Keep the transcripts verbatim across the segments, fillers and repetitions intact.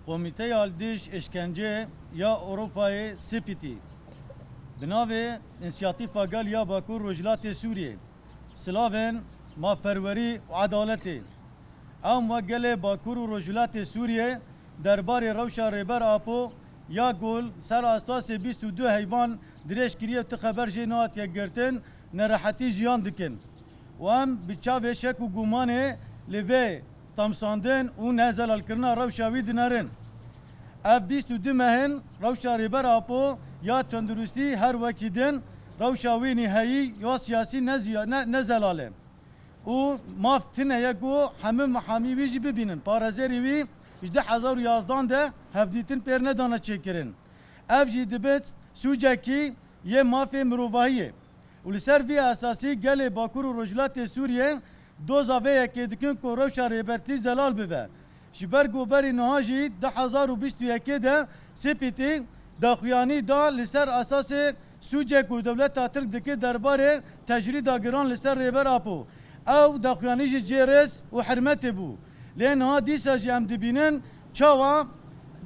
Komîteya li dij îşkencê ya Ewropayê, CPT, bi navê Însiyatîfa Gel ya Bakur Rojhilatê Sûriyê, silavên mafperwerî û edaletê, em wek gelê Bakur û Rojhilatê Sûriyê derbarê rewşa Rêber Apo ya ku li ser esasê bîst û du heyvan dirêj kiriye û tu xeber jê nehatiye girtin, nerehetî jiyan dikin. Û em bi çavê şek û gumanê li vê temsandin û nezelalkirina rewşa wî dinerin. Ev bîst û du meh in rewşa Rêber Apo ya tenduristî her wekî din rewşa wî nihayî ya siyasî ne ziya-, ne, ne zelal e. Û maf tune ye ku hemû mihamî wî jî bibînin. Parêzerê wî ji du hezar û yazdan de hevdîtin pêr nedane çêkirin. Ev jî dibe sûcekî yê mafê mirovahiyê. Û li ser vî esasî gelê Bakur û Rojhilatê Sûriyê doza vê yekê dikin ku rewşa Rêbertî zelal bibe. Ji ber ku berî niha jî du hezar û bîst û yekê de CPT daxuyanî da li ser esasê sûcê ku dewleta Tirk dike derbarê tecrîda giran li ser Rêber Apo. Ew daxuyanî jî cêrêz û hurmetê bû. Lê niha dîsa jî em dibînin çawa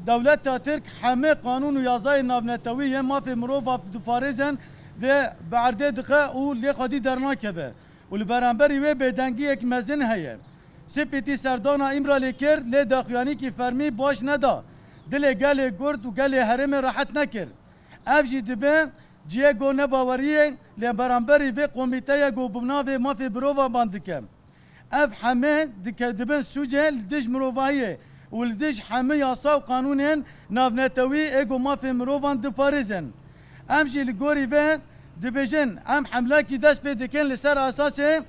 dewleta Tirk hemê qanûn û yasayên navnetewî yên mafê mirova diparêzin dê bi erdê dixe û lê xwedî dernakeve. Û li beramberî wê bêdengiyek mezin heye. CPT serdana Îmralî kir, lê daxuyanîkî fermî baş neda. Dilê gelê Kurd û gelê herêmê rehet nekir. Ev jî dibe cihê ku nebaweriyê, lê beramberî vê komîteyê ku bi navê mafê mirovan ban dike. Ev heme dike dibin sûcê li dij mirovahiyê û li dij hemû yasa û qanûnên navnetewî ê ku mafê mirovan diparêzin. Em jî li gorî vê dibêjin, em hemlekî dest pê dikin li ser esasê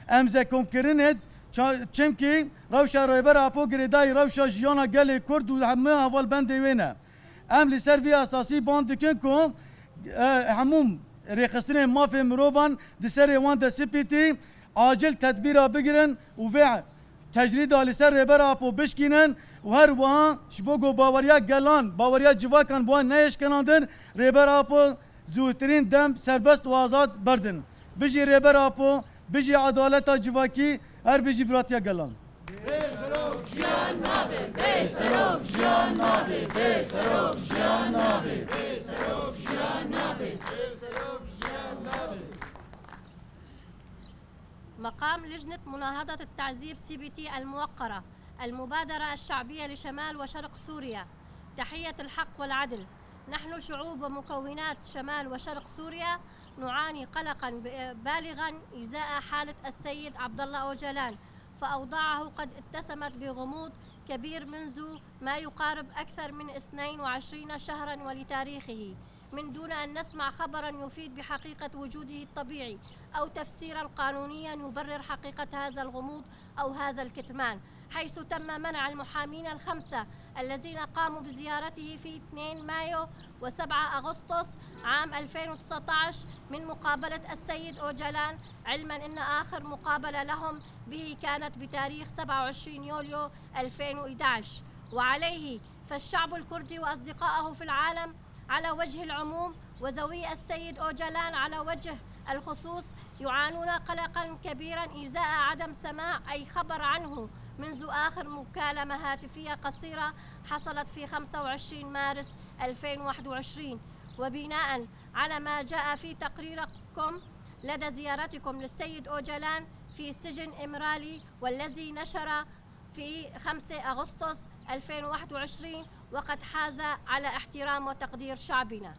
emzekomkirinê, ça-, çimkî rewşa Rêber Apo girêdayî rewşa jiyana gelê Kurd û hemû hevalbendê wê ne. Em li ser vî esasî ban dikin ku, e, hemû rêxistinên mafê mirovan di serê wan de CPT acil tedbîra bigirin û vê tecrîda li ser Rêber Apo bişkînin û her wiha ji bo ku baweriya gelan, baweriya civakan bi wan neyê şkenandin, Rêber Apo zûtirîn dem serbest û azad berdin. Bijî Rêber Apo, bijî edaleta civakî, her bijî biratiya gelan. Bê serok jiyan nabe, bê serok jiyan nabe, bê serok jiyan nabe, bê serok jiyan nabe, bê serok jiyan nabe. مقام لجنة مناهضة التعذيب CPT الموقرة، المبادرة الشعبية لشمال وشرق سوريا، تحية الحق والعدل. نحن شعوب ومكونات شمال وشرق سوريا نعاني قلقا ب-، بالغا إزاء حالة السيد عبد الله أوجلان، فأوضاعه قد اتسمت بغموض كبير منذ ما يقارب أكثر من اثنين وعشرين شهرا ولتاريخه، من دون أن نسمع خبرا يفيد بحقيقة وجوده الطبيعي أو تفسيرا قانونيا يبرر حقيقة هذا الغموض أو هذا الكتمان، حيث تم منع المحامين الخمسة الذين قاموا بزيارته في اثنين مايو وسبعة أغسطس عام ألفين وتسعتاش من مقابلة السيد أوجلان، علما أن آخر مقابلة لهم به كانت بتاريخ سبعة وعشرين يوليو ألفين وإحداش. وعليه فالشعب الكردي وأصدقائه في العالم على وجه العموم وزوي السيد أوجلان على وجه الخصوص يعانون قلقا كبيرا إزاء عدم سماع أي خبر عنه منذ آخر مكالمة هاتفية قصيرة حصلت في خمسة وعشرين مارس ألفين وواحد وعشرين، وبناء على ما جاء في تقريركم لدى زيارتكم للسيد أوجلان في سجن إمرالي، والذي نشر في خمسة أغسطس ألفين وواحد وعشرين، وقد حاز على احترام وتقدير شعبنا،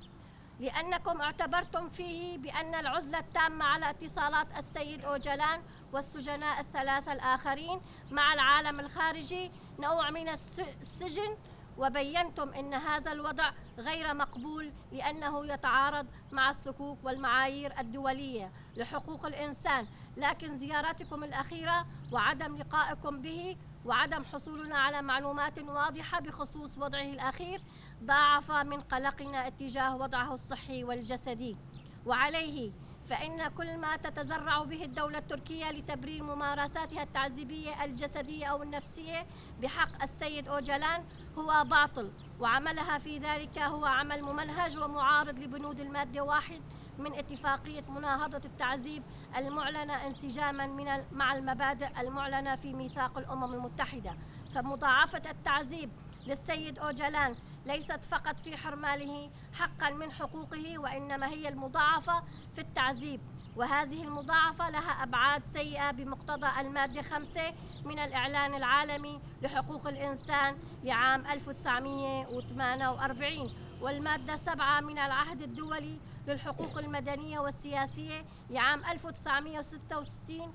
لأنكم اعتبرتم فيه بأن العزلة التامة على اتصالات السيد أوجلان والسجناء الثلاثة الآخرين مع العالم الخارجي نوع من الس-، السجن، وبينتم أن هذا الوضع غير مقبول لأنه يتعارض مع الصكوك والمعايير الدولية لحقوق الإنسان، لكن زيارتكم الأخيرة وعدم لقائكم به وعدم حصولنا على معلومات واضحة بخصوص وضعه الأخير ضاعف من قلقنا اتجاه وضعه الصحي والجسدي. وعليه فإن كل ما تتذرع به الدولة التركية لتبرير ممارساتها التعذيبية الجسدية أو النفسية بحق السيد أوجلان هو باطل، وعملها في ذلك هو عمل ممنهج ومعارض لبنود المادة واحد من اتفاقية مناهضة التعذيب المعلنة انسجاما من ال-، مع المبادئ المعلنة في ميثاق الأمم المتحدة. فمضاعفة التعذيب للسيد أوجلان ليست فقط في حرمانه حقا من حقوقه، وإنما هي المضاعفة في التعذيب، وهذه المضاعفة لها أبعاد سيئة بمقتضى المادة خمسة من الإعلان العالمي لحقوق الإنسان لعام ألف وتسعمية وتمانية وأربعين، والمادة سبعة من العهد الدولي للحقوق المدنية والسياسية لعام ألف وتسعمية وستة وستين،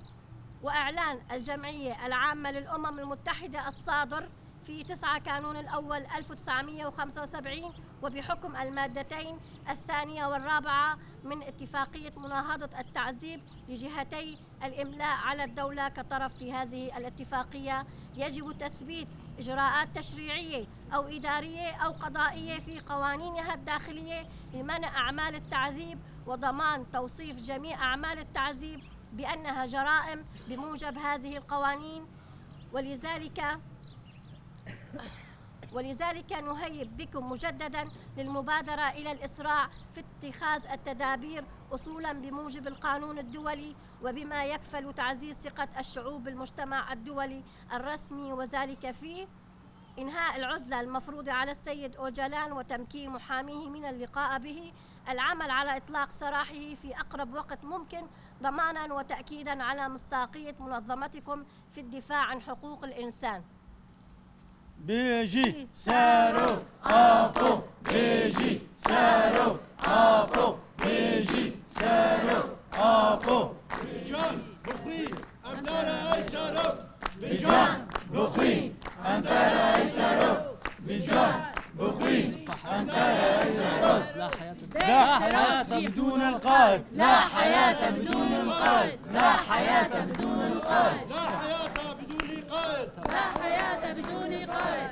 وإعلان الجمعية العامة للأمم المتحدة الصادر في تسعة كانون الأول ألف وتسعمية وخمسة وسبعين، وبحكم المادتين الثانية والرابعة من اتفاقية مناهضة التعذيب لجهتي الإملاء على الدولة كطرف في هذه الاتفاقية، يجب تثبيت إجراءات تشريعية أو إدارية أو قضائية في قوانينها الداخلية لمنع أعمال التعذيب وضمان توصيف جميع أعمال التعذيب بأنها جرائم بموجب هذه القوانين، ولذلك ولذلك نهيب بكم مجددا للمبادرة إلى الإسراع في اتخاذ التدابير أصولا بموجب القانون الدولي، وبما يكفل تعزيز ثقة الشعوب بالمجتمع الدولي الرسمي، وذلك في إنهاء العزلة المفروضة على السيد أوجلان وتمكين محاميه من اللقاء به، العمل على إطلاق سراحه في أقرب وقت ممكن، ضمانا وتأكيدا على مصداقية منظمتكم في الدفاع عن حقوق الإنسان. Bijî Sero Apo! Bijî Sero Apo! Bijî Sero Apo! Bi can, bi xwîn, em dare ey Sero! Bi can, bi xwîn, em dare ey Sero! Bi can, bi xwîn, em dare ey Sero! لا حياة بدون، لا لا حياة بدون القائد! لا حياة بدون القائد! لا حياة بدون القائد! لا حياة بدون قائد! لا حياة بدون قائد!